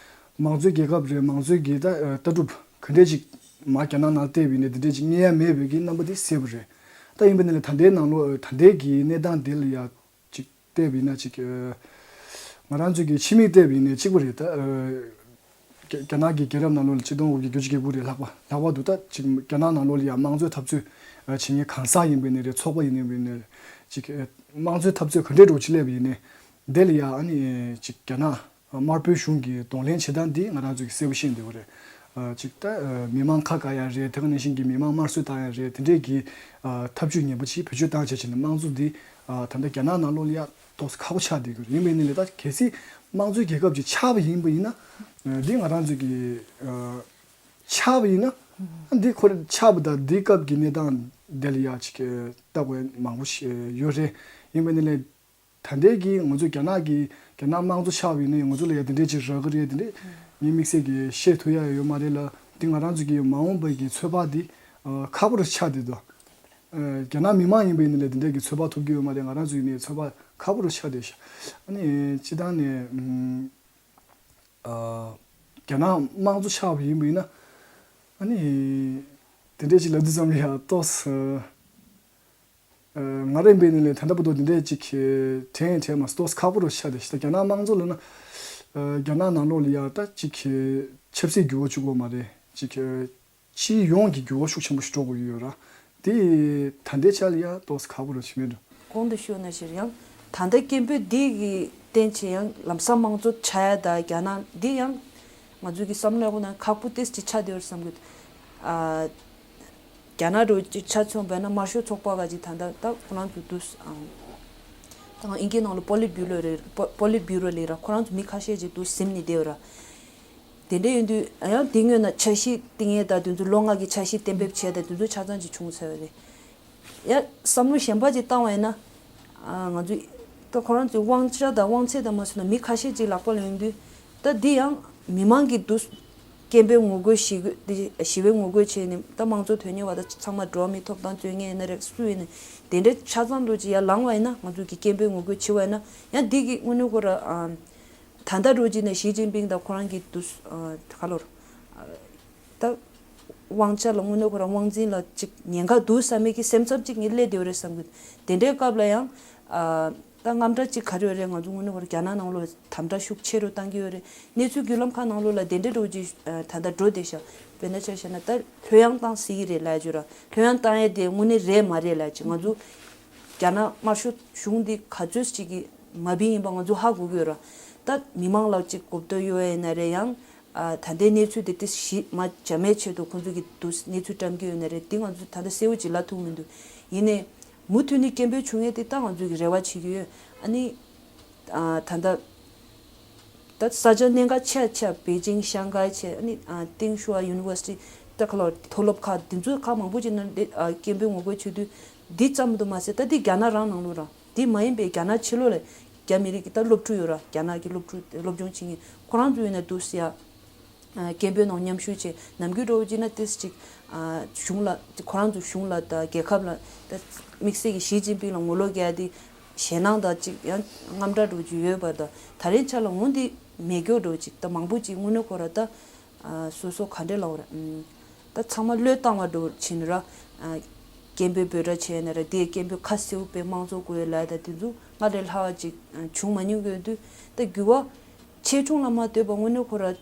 དམངས་གཙོའི་རྒྱལ་ཁབ་རེད། དམངས་གཙོའི་གི་ད་ལྟ་གྲུབ་ག་འདྲས་ཅིག་མ་རྒྱ་ནག་ནང་བལྟས་པ་ཡིན་ན་འདི་འདྲས་ཅིག་རྙེད་ཡ་མེད་པའི་གི་རྣམ་པ་འདི་གསལ་པོ་རེད། ད་ཡིན་པ་ནི་ལས་ད་ལྟའི་ནང་ལོགས་ད་ལྟའི་གི་གནས་སྟངས་འདི་ལ་ཡ་ཅིག་བལྟས་པ་ཡིན་ན་ཅིག་ང་རང་ཚོ་གི་ཕྱི་མིག་བལྟས་པ་ཡིན་ན་གཅིག་པ་རེད། ད་རྒྱ་རྒྱ་ནག་གི་རྒྱལ་རབས་ནང་ལོགས་ལ་ཆིག་སྟོང་དགུ་བརྒྱ་བརྒྱད་ཅུ་གྱ་དགུ་རེད་ལྷག་པ་ལྷག་པར་དུ་ད་ཅིག་རྒྱ་ནག་ནང་ལོགས་ལ་ཡ་དམངས་གཙོའི་འཐབ་རྩོད་བྱེད་མཁན་གང་ཟག་ཡིན་པ་ཡིན་ནའི་རེད། ཚོགས་པ་ཡིན་ནའི་རེད། ཅིག་དམངས་གཙོའི་འཐབ་རྩོད་ག་འདྲས་འགྲོ་ཅིག་སླེབས་པ་ཡིན་ནའི་དེ་ལ་ཡ་ཨ་ནི་ཅིག་རྒྱ་ནག་དམར་པོའི་གཞུང་གིས་གདོང་ལེན་བྱེད་སྟངས་འདི་ང་རང་ཚོ་གིས་གསལ་པོ་ཤེས་འདོད་པ་རེད། ཅིག་ད་མི་མང་ཁ་བཀག་ཡ་རེད། དེ་ག་ནང་བཞིན་གྱི་མི་མང་དམར་གསོད་བཏང་ཡ་རེད། དེ་འདྲས་ཀྱི་ཐབས་ཇུས་ངན་པ་ཅིག་བེད་སྤྱོད་བཏང་བྱས་བྱས་ནས་དམངས་གཙོ་འདི་ད་ལྟ་རྒྱ་ནག་ནང་ལོགས་ལ་ཡ་ཏོག་ཙམ་ཁག་པོ་ཆགས་བསྡད་ཀྱི་རེད། ཡིན་པའི་ནི་ལས་ད་གལ་སྲིད་དམངས་གཙོའི་རྒྱལ་ཁབ་ཅིག་ཆགས་པ་ཡིན་པ་ཡིན་ན་འདི་ང་རང་ཚོ་གི་ཆགས་པ་ཡིན་ན་འདི་ཁོ་རང་ཆགས་པ་དང་འདི་སྐབས་ཀྱི་གནས་སྟངས་དེ་ལ་ཡ་ཅིག་ལྟ་དགོས་མང་པོ་ཞིག་ཡོད་རེད། ཡིན་པའི་ནི་ལས། ད་ལྟའི་གི་ང་ཚོ་རྒྱ་ནག་གི་རྒྱ་ནག་དམངས་གཙོ་ཆགས་པ་ཡིན་ན་ང་ཚོ་ལ་ཡ་དེ་འདྲས་ཅིག་རག་གི་རེད། དེ་འདྲས་ངས་དམིགས་བསལ་གྱི་བཤད་ཐུབ་ཡ་ཡོད་མ་རེད་ལ། འདི་ང་རང་ཚོ་གི་མ་འོངས་པའི་གི་ཚོད་དཔག་འདི་ཁག་པོ་རུ་ཆགས་བསྡད་འདུག་རྒྱ་ནག་མི་མང་ཡིན་པ་ཡིན་ན་ལས་དེ་འདྲས་གི་ཚོད་དཔག་ཐུབ་ཀྱི་ཡོད་མ་རེད། ང་རང་ཚོ་ཡིན་ནའི་ཚོད་དཔག་ཁག་པོ་རུ་ཆགས་བསྡད་ཤག་ཨ་ནི་སྤྱིར་བཏང་ནས་རྒྱ་ནག་དམངས་གཙོ་ཆགས་པ་ཡིན་པ་ཡིན་ན་ཨ་ནི་དེ་འདྲས་ཅིག་ལབ་དུས་ཙམ་ལ་ཡ་ཏོག་ཙམ། ང་རེ་འབད་ནི་ལས་ད་ལྟ་བར་དུ་འདི་འདྲས་ཅིག་དྲན་དྲན་མ་སོང་། ཁག་པོ་རུ་ཆགས་ཏེ་ཤི་ད་རྒྱ་ནག་དམངས་གཙོ་ལ་ན་རྒྱ་ནག་ནང་ལོགས་ལ་ཡ་ད་ཅིག་ཆབ་སྲིད་འགྱུར་བ་བཅུག་དགོས་མ་རེད། ཅིག་སྤྱི་ཡོངས་ཀྱི་འགྱུར་བ་ཤུགས་ཆེན་པོ་ཞིག་འགྲོ་དགོས་ཀྱི་ཡོད་ར། དེ་ད་ལྟའི་ཆ་ལ་ཡ་ཏོག་ཙམ་ཁག་པོ་རུ་ཆེ་མེད་འགྲོ། གོང་དུ་ཞུས་ནང་བཞིན་ཡང་ད་ལྟ་སྐད་འབོད་འདི་གི་བརྟེན་བྱས་ཡང་ལམ་སང་དམངས་གཙོ་ཆགས་ཡ་ད་རྒྱ་ནག་འདི་ཡང་ང་ཚོའི་གི་བསམ་བློ་ནང་ཁག་པོ་ཏོག་ཙམ་ཆགས་བསྡད་ཡོད་བསམ་གི་འདུག་རྒྱ་ནག་འགྲོ་ཅིག་ཆ་མཚོན་པ་ན་དམར་ཤོག་ཚོགས་པ་ག་ཅིག་ད་ལྟ་ད་ཁོ་རང་ཚོ་འདུག་ད་ཨིན་སྐད་ནང་ལ་པོ་ལིཊ་བྷུ་རོ་རེད། པོ་པོ་ལིཊ་བྷུ་རོ་ལས་ར་ཁོ་རང་ཚོ་མི་ཁ་ཤས་ཅིག་འདུག་ཟིན་ནས་བསྡད་ཡོད་ར། དེ་འདྲ་ཡིན་དུས་ཡང་དེ་སྔོན་ན་འཆར་གཞི་བཏིང་ཡས་དང་དེ་ཚོ་ལོ་ལྔ་གི་འཆར་གཞི་གཏན་འབེབས་བྱས་དང་དེ་ཚོ་ཆ་ཚང་ཅིག་བྱུང་ཚར་བ་རེད། ཡ་བསམ་བློ་གཞན་པ་ཅིག་བཏང་བ་ཡིན་ན། ང་ཚོས་ད་ཁོ་རང་ཚོའི་དབང་ཆ་དང་དབང་ཚད་དང་མ་སོང་ན་མི་ཁ་ཤས་ཅིག་ལག་པ་ལ་ཡོང་དུས་ད་འདི་ཡང་མི་མང་གི་འདུ་སྐད་འབོད་ངོ་རྒོལ་ཞི་རྒོལ་འདི་ཞི་བའི་ངོ་རྒོལ་བྱས་ནས་ད་དམངས་གཙོ་དོན་གཉེར་བ་ད་ཚང་མ་འགྲོ་བ་མིའི་ཐོབ་ཐང་རྩོད་མཁན་ཡིན་ན་རེད། སུ་ཡིན་ན་དེ་འདྲའི་ཆ་ཚང་འགྲོ་ཅིག་ཡར་ལངས་བ་ཡིན་ན་ང་ཚོ་གི་སྐད་འབོད་ངོ་རྒོལ་བྱེད་བ་ཡིན་ན་ཡང་འདི་གི་དངོས་གནས་ཁོ་ར་ད་ལྟ་འགྲོ་ཅིག་ནས་ཞི་ཅིན་ཕིང་དང་ཁོ་རང་གི་འདུ་ག་ལོར། ད་དབང་ཆ་ལ་དངོས་གནས་ཁོ་རང་དབང་འཛིན་ལ་ཅིག་ཉེན་ཁ་འདུག་བསམ་མེད་ཀྱི་སེམས་འཚབ་ཅིག་ངས་སླེབས་བསྡད་ཡོད་རེད་བསམ་གི། དེ་འདྲའི་སྐབས་ལ་ཡང་ཨ་ད་དངངས་སྐྲག་ཅིག་ག་རེ་ཡོད་རེད། ང་ཚོ་དངོས་གནས་ཁོ་རང་རྒྱ་ནག་ནང་ལོགས་དམ་དྲག་ཤུགས་ཆེ་རུ་བཏང་གི་ཡོད་རེད། གནས་ཚུལ་བརྒྱུད་ལམ་ཁག་ནང་ལོགས་ལ་དེ་འདྲའི་འགྲོ་ཅིག་ཨ་ད་ལྟ་འགྲོ་བསྡད་ཤག་དཔེར་ན་ཆ་བཞག་ན་ད་ལྷོད་ཡངས་བཏང་སྲིད་ཀྱི་རེད་ལབ་ཡ་ཅིག་ཡོད་ར། ལྷོད་ཡངས་བཏང་ཡ་དེ་དངོས་གནས་རེད་མ་རེད་ལབ་ཡ་ཅིག་ང་ཚོ་རྒྱ་ནག་དམར་ཤོག་གཞུང་འདི་ག་ཚོད་ཅིག་གི་མ་བིན་ཡིན་པ་ང་ཚོ་ཧ་གོ་གི་ཡོད་ར། ད་མི་མང་ལ་ཅིག་གོ་བསྡུར་ཡོད་ཡིན་ན་རེད། ཡང་ཨ་ད་ལྟའི་གནས་ཚུལ་དེ་ཏིག་ཞིག་མ་འཇམ་མའི་ཆེད་དུ་ཁོང་ཚོ་གི་འདུག་གནས་ཚུལ་བཀྲམ་གི་ཡོད་ན་རེད། འདི་ང་ཚོ་ད་ལྟ་གསལ་བོ་ཅིག་ལབ་ཐུབ་མི་འདུག་ཡིན་ནའི་མུ་མཐུད་ནས་སྐད་འབོད་བྱུང་ཡས་དེ་ད་ང་ཚོ་གི་རེ་བ་བྱེད་ཀྱི་ཡོད། ཨ་ནི་ཨ་ད་ལྟ་ད་ས་ཆ་གནད་འགག་ཆེ་ཆེ་པེ་ཅིང་ཤང་ཀའི་ཆེ་ཨ་ནི་ཨ་ཏེང་ཞུའེ་ཡུ་ནི་ཝར་སི་ཊི་ད་ག་ལོར་མཐོ་སློབ་ཁག་འདི་ཚོ་ཁག་མང་པོ་ཅིག་ནང་ཨ་སྐད་འབོད་ངོ་རྒོལ་བྱེད་དུས་འདི་ཙམ་དུ་མ་ཟད་ད་འདི་རྒྱ་ནག་རང་ནང་ལོགས་རང་། དེ་མ་ཡིན་པའི་རྒྱ་ནག་ཕྱི་ལོགས་ལ་རྒྱ་མི་རིགས་ཀྱི་ད་སློབ་ཕྲུག་ཡོད་ར། རྒྱ་ནག་གི་སློབ་ཕྲུག་སློབ་སྦྱོང་བྱེད་མཁན་ཁོ་རང་ཚོ་ཡོད་ན་འདུག་ཟེར་ཡ། སྐད་འབོད་ནང་མཉམ་ཞུགས་བྱས། ནམ་རྒྱུན་འདྲ་བོ་བྱས་ན་ཏིས་ཅིག་གཞུང་ལ་ཁོ་རང་ཚོ་གཞུང་ལ་དང་རྒྱལ་ཁབ་ལ་ད་དམིགས་བསལ་གྱི་ཞི་ཅིན་ཕིང་ལ་ངོ་ལོག་རྒྱག་དེ་ཞེད་སྣང་དང་ཅིག་ཡང་དངངས་སྐྲག་འདྲ་བོ་ཅིག་ཡོད་པ་དང་། ད་རེས་ཆ་ལ་འོ་འདི་མེད་མཁན་འདྲ་བོ་ཅིག་ད་མང་པོ་ཅིག་དངོས་གནས་ཁོ་ར་ད། ཨ་སོ་སོ་ག་འདྲས་ལབ་དགོས་རེད། ཨམ་ད་ཚང་མ་བློས་བཏང་བ་འདྲ་བོ་བྱས་ནས་ར། ཨ་སྐད་འབོད་འབོད་སྒྲ་བྱས་ནས་ར། དེའི་སྐད་འབོད་ཁ་གསལ་པོ་དཔེ་དམངས་གཙོ་དགོས་ལབ་ད་དེ་ཚོ་སྔར་ལས་ལྷག་པ་ཅིག་ཨ་བྱུང་མ་མྱོང་གི་ཡོད་དུས་ད་འགྱུར་བ་ཆེ་ཆུང་ལ་མ་ལྟོས་པར་དངོས་གནས་ཁོ་ར་ཨ་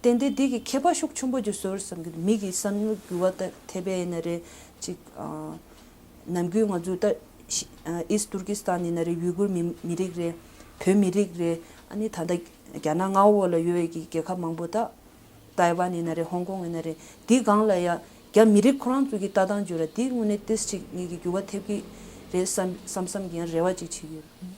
ཏན་ཏན་དེ་གི་ཁྱད་པར་ཤུགས་ཆེན་པོ་ཅིག་བཟོ་རེད་བསམ་གི་འདུག་མི་གི་བསམ་བློ་འགྱུར་བ་ད་ཐེབས་པ་ཡིན་ན་རེད་ཅིག་ཨ་ནམ་རྒྱུན་ང་ཚོ་ད་ཤི་ཨ་ཨིསཊ་ཏུར་ཀི་སི་ཐན་ཡིན་ན་རེད། ཡུ་གུར་མི་མི་རིགས་རེད། བོད་མི་རིགས་རེད། ཨ་ནི་ད་ལྟ་རྒྱ་ནག་མངའ་འོག་ལ་ཡོད་པའི་གི་རྒྱལ་ཁབ་མང་པོ་ད། ཏའེ་ཝན་ཡིན་ན་རེད། ཧོང་ཀོང་ཡིན་ན་རེད། འདི་སྒང་ལ་ཡ་རྒྱ་མི་རིགས་ཁོ་རང་ཚོ་གི་ལྟ་སྟངས་བརྗོད་ར་འདི་དངོས་གནས་ཏིས་ཅིག་ངེད་ཀྱི་འགྱུར་བ་ཐེབས་ཀྱི་རེད་བསམ་བསམ་བསམ་གྱི་ཡང་རེ་བ་ཅིག་བྱེད་ཀྱི་ཡོད།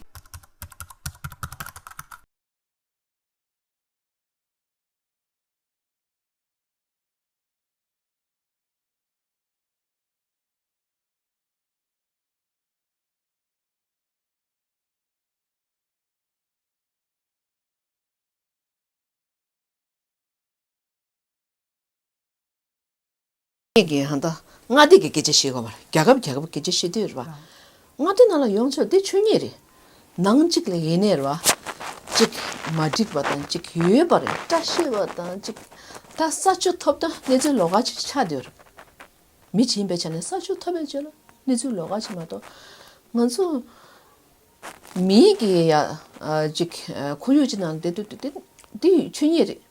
ངེད་ཀྱི་ཧ་ད་ མངའ་སྡེ་གི་སྐད་ཆ་བཤད་དགོས་པ་རེད། རྒྱལ་ཁབ་རྒྱལ་ཁབ་སྐད་ཆ་བཤད་དུས་རེད་བ། མངའ་སྡེ་ནང་ལ་ཡོང་ཆོག་དེ་ཆོས་ཉིད་རེད། ནང་གཅིག་ལ་ཡིན་ནའི་རེད་བ། གཅིག་མ་འགྲིག་པ་དང་གཅིག་ཡོད་པ་རེད། བཀྲ་ཤིས་པ་དང་གཅིག་ད་ས་ཆུ་ཐོབ་ད་གནས་ཚུལ་ལོགས་ཀ་ཅིག་ཆགས་བསྡད་ཡོད་རེད། མི་གཅིག་ཡིན་པའི་ཆ་ནས་ས་ཆུ་ཐོབ་པའི་རྗེས་ལ་གནས་ཚུལ་ལོགས་ཀ་ཅིག་མ་གཏོགས། ང་ཚོ་མིའི་གི་ཡ་ཨ་ཅིག་ཨ་ཁོར་ཡུག་ཅིག་ནང་བསྡད་དུས་དེ་དེ་ཆོས་ཉིད་རེད།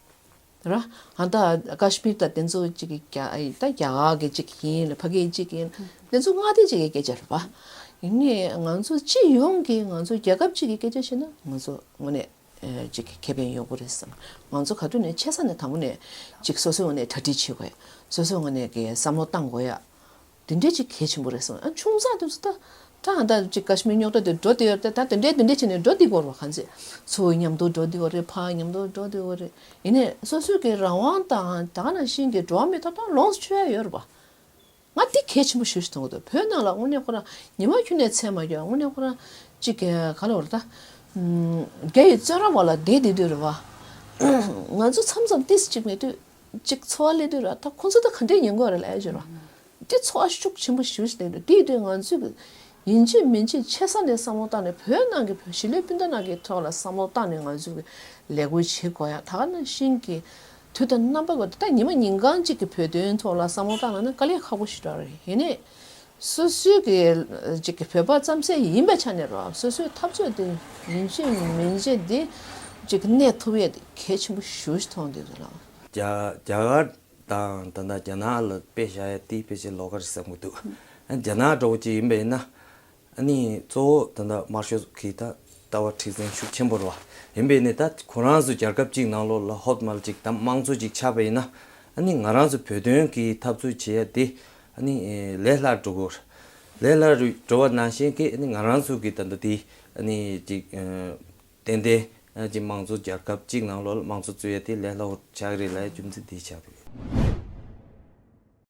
ར། ཨ་ད་ཀ་ཤི་མིར་ད་དེ་ཚོ་ཅིག་གི་རྒྱ་ཨ་ད་རྒྱ་གར་གི་ཅིག་ཡིན་ལ་ཕ་གི་ཅིག་ཡིན། དེ་ཚོ་མངའ་སྡེ་ཅིག་གི་སྐད་ཆ་རེད་པ། ཡིན་ནའི་ང་ཚོ་སྤྱི་ཡོངས་ཀྱི་ང་ཚོ་རྒྱལ་ཁབ་ཅིག་གི་སྐད་ཆ་བཤད་ན་ང་ཚོ་དངོས་གནས་ཨ་ཅིག་ཁེ་ཕན་ཡོང་གི་རེད་བསམ། ང་ཚོ་ག་དུས་ནས་ཆེ་ས་ནས་དང་པོ་ནས་ཅིག་སོ་སོའི་ངོས་ནས་གྲ་སྒྲིག་བྱེད་དགོས་ཡ། སོ་སོའི་ངོས་ནས་ཀྱི་བསམ་བློ་བཏང་དགོས་ཡ། དེ་འདྲས་ཅིག་གལ་ཆེན་པོ་རེད་བསམ། ཨ་ཆུང་ཙག་དེ་ཚོ་ད་ད་ད་ཅིག་ཀ་ཤི་མིར་རྙོག་དྲ་དེ་འགྲོ་དེ་ཡོད་དེ་ད་དེ་འདྲས་དེ་འདྲས་བྱས་ནས་འགྲོ་དེ་གོ་ར་གང་ཚེ། ཚོ་མཉམ་དུ་འགྲོ་དེ་གོ་རེད། ཕ་མཉམ་དུ་འགྲོ་དེ་གོ་རེད། ཡིན་ནའི་སོ་སོའི་གི་རང་དབང་དང་ད་ག་ནང་བཞིན་གི་འགྲོ་བ་མིའི་ཐོབ་ཐང་ལོངས་སུ་སྤྱོད་ཡ་ཡོད་རེད་པ། ང་དེ་གལ་ཆེན་པོ་ཞེ་པོ་ཞིག་མཐོང་གི་འདུག་བོད་ནང་ལ་དངོས་གནས་ཁོ་རང་ཉི་མ་ཁྱོན་ནས་ཚད་མ་རྒྱག་དངོས་གནས་ཁོ་རང་ཅིག་ག་ལ་བར་ད། རྒྱ་ཡི་བཙོན་ར་བ་ལ་བསྡད་བསྡད་དུས་རེད་བ། ང་ཚོ་མཚམས་མཚམས་ཏིས་ཅིག་མེད་དུས་ཅིག་འཚོ་བ་སླེབས་དུས་ར་ད་ཁོ་ཚོ་ད་ག་འདྲས་ཉན་དགོས་རེད་ལབ་ཡ་ཅིག་ར། དེ་ཚོར་བ་ཤུགས་ཆེན་པོ་ཞེ་པོ་ཞིག་སླེབས་འདུག་དེ་ཡིན་དུས་ང་ཚོས་ཡིན་གཅིག་མིན་གཅིག་ཆེ་ས་ནས་བསམ་བློ་བཏང་ནས་བོད་ནང་གི་བོད་གཞིས་ལུས་སྤུན་ཟླ་ནང་གི་ཐོག་ལ་བསམ་བློ་བཏང་ནས་ང་ཚོས་ལས་འགུལ་བྱེད་དགོས་ཡ། ད་ག་ནང་བཞིན་གྱི་དུས་དང་རྣམ་པ་ཀུན་ཏུ་ད་ཉི་མ་ཉིན་གང་གཅིག་གི་བོད་དོན་ཐོག་ལ་བསམ་བློ་བཏང་ན་ནི་དཀའ་ལས་ཁག་པོ་ཞིག་རེད། ཡིན་ནའི་སོ་སོའི་གི་ཅིག་གི་བོད་པ་རྩམ་ཟན་ཡིན་པའི་ཆ་ནས་རོ་སོ་སོའི་འཐབ་རྩོད་དེ་ཡིན་གཅིག་མིན་གཅིག་དེ་ཅིག་གནས་ཐུབ་ཡས་དེ་གལ་ཆེན་པོ་ཞེ་པོ་ཞིག་མཐོང་བསྡད་འདུག་ལགས། རྒྱ་རྒྱ་གར་དང་ད་ལྟ་རྒྱ་ནག་ལ་དཔེ་བཞག་ཡ་དེ་ཕལ་ཆེར་ལོགས་ཀ་རེད་བསམ་གྱི་འདུག་རྒྱ་ནག་འདྲ་བོ་ཅིག་ཡིན་པ་ཡིན་ན། ཨ་ནི་གཙོ་བོ་ད་ལྟ་དམར་ཤོག་གི་ད་ལྟ་བ་མཁྲེགས་འཛིན་ཤུགས་ཆེན་པོ་རེད་བ། ཡིན་པས་ནི་ད་ཁོ་རང་ཚོ་རྒྱལ་ཁབ་ཅིག་ནང་ལོགས་ལ་ཧོབ་མལ་ཅིག་དང་དམངས་གཙོ་ཅིག་ཆགས་པ་ཡིན་ན། ཨ་ནི་ང་རང་ཚོ་བོད་དོན་གྱི་འཐབ་རྩོད་བྱེད་ཡ་དེ་ཨ་ནི་ལས་སླ་འགྲོ་གི་རེད། ལས་སླ་འགྲོ་བ་ནང་བཞིན་གྱི་ཨ་ནི་ང་རང་ཚོ་གི་ད་ལྟ་དེ་ཨ་ནི་ཅིག་ཏན་ཏན་ཅིག་དམངས་གཙོ་རྒྱལ་ཁབ་ཅིག་ནང་ལོགས་ལ་དམངས་གཙོ་རྩོད་ཡ་དེ་ལས་སླ་བོ་ཆགས་ཀྱི་རེད་ལབ་ཡ་རྒྱུ་མཚན་དེ་ཆགས་འདུག